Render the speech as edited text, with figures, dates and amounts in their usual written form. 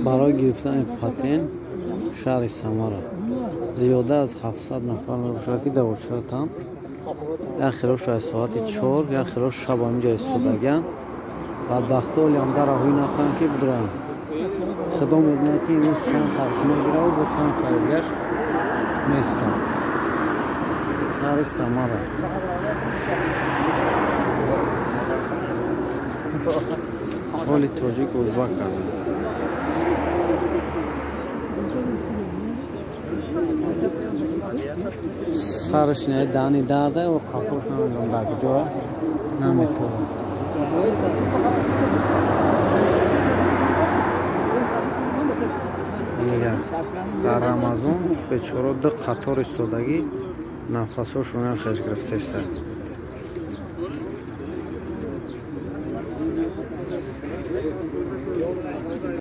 Барои гирифтани патент шаҳри Самара зиёда аз 700 нафар мебошад, ки дар очереданд. Як хелош аз соати 4, як хелош шаб ҳаминҷа истодагианд. Бадбахто олиам дар раҳоӣ накунанд, ки бидуранд. Худо медонад, ки имрӯз чанд харш мегираву бо чанд харидгаш местанд. Шаҳри Самара. Ҳоли тоҷик узбак карданд. Сараш не дани дарда ва қафош намедонам дар куҷо наметавонад. Дар Рамазон бечоро ду қатор истодагӣ, нафасҳошон хеш гирифтаиста.